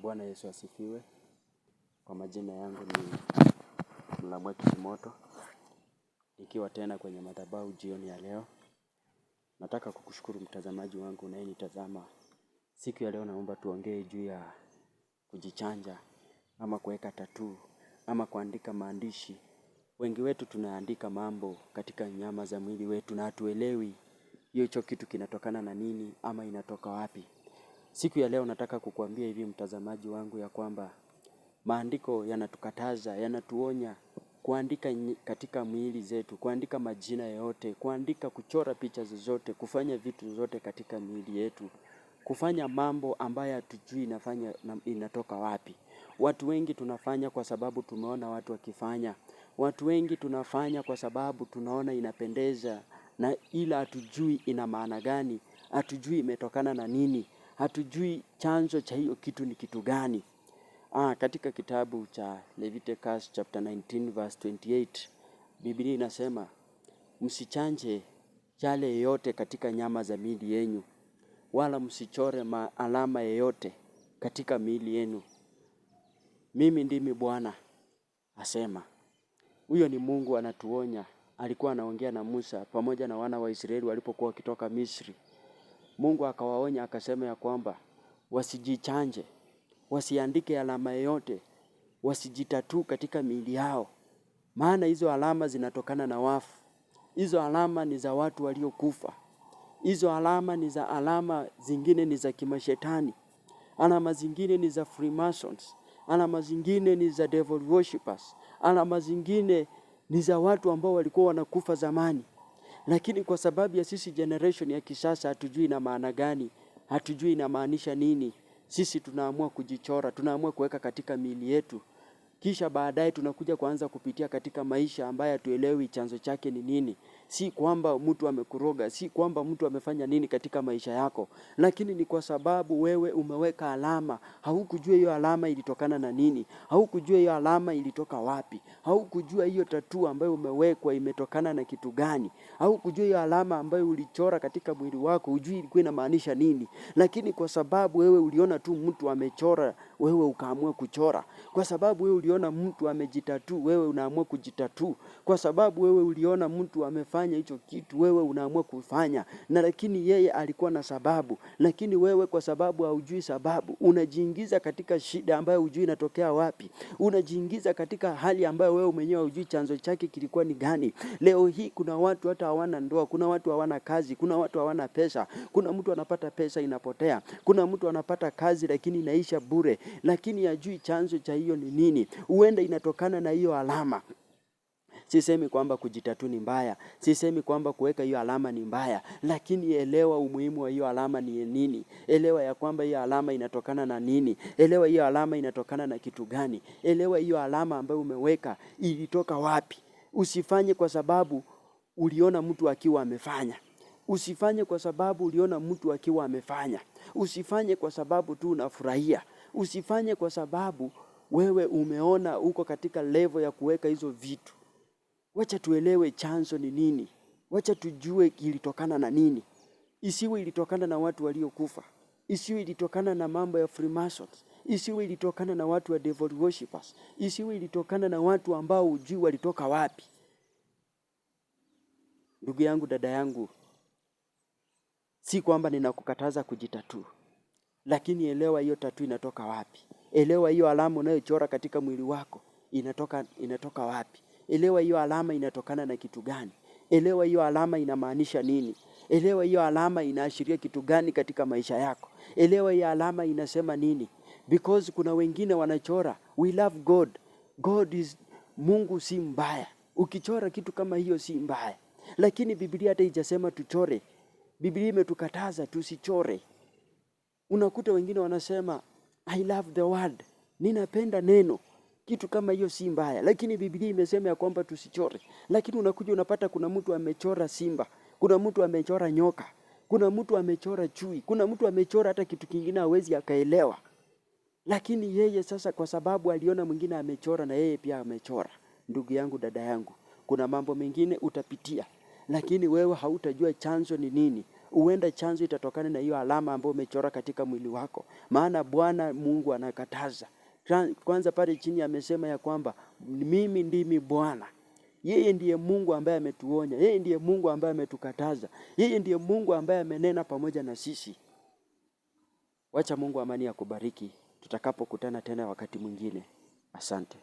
Bwana Yesu asifiwe. Kwa majina yangu ni Mlamweki Kimoto. Nikiwa tena kwenye madhabahu jioni ya leo. Nataka kukushukuru mtazamaji wangu unayenitazama. Siku ya leo naomba tuongee juu ya kujichanja ama kuweka tattoo ama kuandika maandishi. Wengi wetu tunaandika mambo katika nyama za mwili wetu na hatuelewi hicho kitu kinatokana na nini ama inatoka wapi. Siku ya leo nataka kukuambia hivi mtazamaji wangu ya kwamba maandiko yanatukataza, yanatuonya kuandika katika miili zetu, kuandika majina yote, kuandika kuchora picha zozote, kufanya vitu zote katika miili yetu, kufanya mambo ambayo hatujui inafanya inatoka wapi. Watu wengi tunafanya kwa sababu tumeona watu wakifanya. Watu wengi tunafanya kwa sababu tunaona inapendeza na ila hatujui ina maana gani, hatujui imetokana na nini, hatujui chanzo cha hiyo kitu ni kitu gani. Katika kitabu cha Leviticus chapter 19 verse 28, Biblia inasema msichanje yale yeyote katika nyama za miili yenu, wala msichore alama yeyote katika miili yenu. Mimi ndimi Bwana asema. Huyo ni Mungu anatuonya. Alikuwa anaongea na Musa pamoja na wana wa Israeli walipokuwa wakitoka Misri. Mungu akawaonya akasema ya kwamba wasijichanje, wasiandike alama yoyote, wasijitatuu katika miili yao, maana hizo alama zinatokana na wafu. Hizo alama ni za watu waliokufa. Hizo alama ni za alama zingine ni za kimashetani, alama zingine ni za Freemasons, alama zingine ni za devil worshippers, alama zingine ni za watu ambao walikuwa wanakufa zamani lakini kwa sababu ya sisi generation ya kisasa hatujui ina maana gani, hatujui inamaanisha nini. Sisi tunaamua kujichora, tunaamua kuweka katika miili yetu, kisha baadaye tunakuja kuanza kupitia katika maisha ambayo hatuelewi chanzo chake ni nini. Si kwamba mtu amekuroga, si kwamba mtu amefanya nini katika maisha yako, lakini ni kwa sababu wewe umeweka alama. Haukujua hiyo alama ilitokana na nini, haukujua hiyo alama ilitoka wapi, haukujua hiyo tatuu ambayo umewekwa imetokana na kitu gani, haukujua hiyo alama ambayo ulichora katika mwili wako, hujui ilikuwa inamaanisha nini, lakini kwa sababu wewe uliona tu mtu amechora, wewe ukaamua kuchora. Kwa sababu wewe uliona mtu amejitatuu, wewe unaamua kujitatuu. Kwa sababu wewe uliona mtu amefanya hicho kitu, wewe unaamua kufanya. Na lakini yeye alikuwa na sababu, lakini wewe kwa sababu haujui sababu, unajiingiza katika shida ambayo hujui inatokea wapi. Unajiingiza katika hali ambayo wewe mwenyewe hujui chanzo chake kilikuwa ni gani. Leo hii kuna watu hata hawana ndoa, kuna watu hawana kazi, kuna watu hawana pesa, kuna mtu anapata pesa inapotea, kuna mtu anapata kazi lakini inaisha bure, lakini hajui chanzo cha hiyo ni nini. Huenda inatokana na hiyo alama. Sisemi kwamba kujitatuu ni mbaya, sisemi kwamba kuweka hiyo alama ni mbaya, lakini elewa umuhimu wa hiyo alama ni nini. Elewa ya kwamba hiyo alama inatokana na nini. Elewa hiyo alama inatokana na kitu gani. Elewa hiyo alama ambayo umeweka ilitoka wapi. Usifanye kwa sababu uliona mtu akiwa amefanya. Usifanye kwa sababu uliona mtu akiwa amefanya. Usifanye kwa sababu tu unafurahia. Usifanye kwa sababu wewe umeona uko katika level ya kuweka hizo vitu. Wacha tuelewe chanzo ni nini. Wacha tujue kilitokana na nini. Isiwe ilitokana na watu waliokufa. Isiwe ilitokana na mambo ya Freemasons. Isiwe ilitokana na watu wa devil worshippers. Isiwe ilitokana na watu ambao hujui walitoka wapi. Ndugu yangu, dada yangu, si kwamba ninakukataza kujitatuu, lakini elewa hiyo tatuu inatoka wapi. Elewa hiyo alama unayochora katika mwili wako inatoka wapi. Elewa hiyo alama inatokana na kitu gani. Elewa hiyo alama inamaanisha nini. Elewa hiyo alama inaashiria kitu gani katika maisha yako. Elewa hiyo alama inasema nini, because kuna wengine wanachora we love God, God is Mungu si mbaya. Ukichora kitu kama hiyo si mbaya, lakini Biblia hata haijasema tuchore. Biblia imetukataza tusichore. Unakuta wengine wanasema I love the word, ninapenda neno. Kitu kama hiyo si mbaya, lakini Biblia imesema ya kwamba tusichore. Lakini unakuja unapata kuna mtu amechora simba, kuna mtu amechora nyoka, kuna mtu amechora chui, kuna mtu amechora hata kitu kingine hawezi akaelewa. Lakini yeye sasa, kwa sababu aliona mwingine amechora na yeye pia amechora. Ndugu yangu, dada yangu, kuna mambo mengine utapitia, lakini wewe hautajua chanzo ni nini. Huenda chanzo itatokana na hiyo alama ambayo umechora katika mwili wako, maana Bwana Mungu anakataza. Kwanza pale chini amesema ya kwamba mimi ndimi Bwana. Yeye ndiye Mungu ambaye ametuonya, yeye ndiye Mungu ambaye ametukataza, yeye ndiye Mungu ambaye amenena pamoja na sisi. Wacha Mungu amani akubariki tutakapokutana tena wakati mwingine. Asante.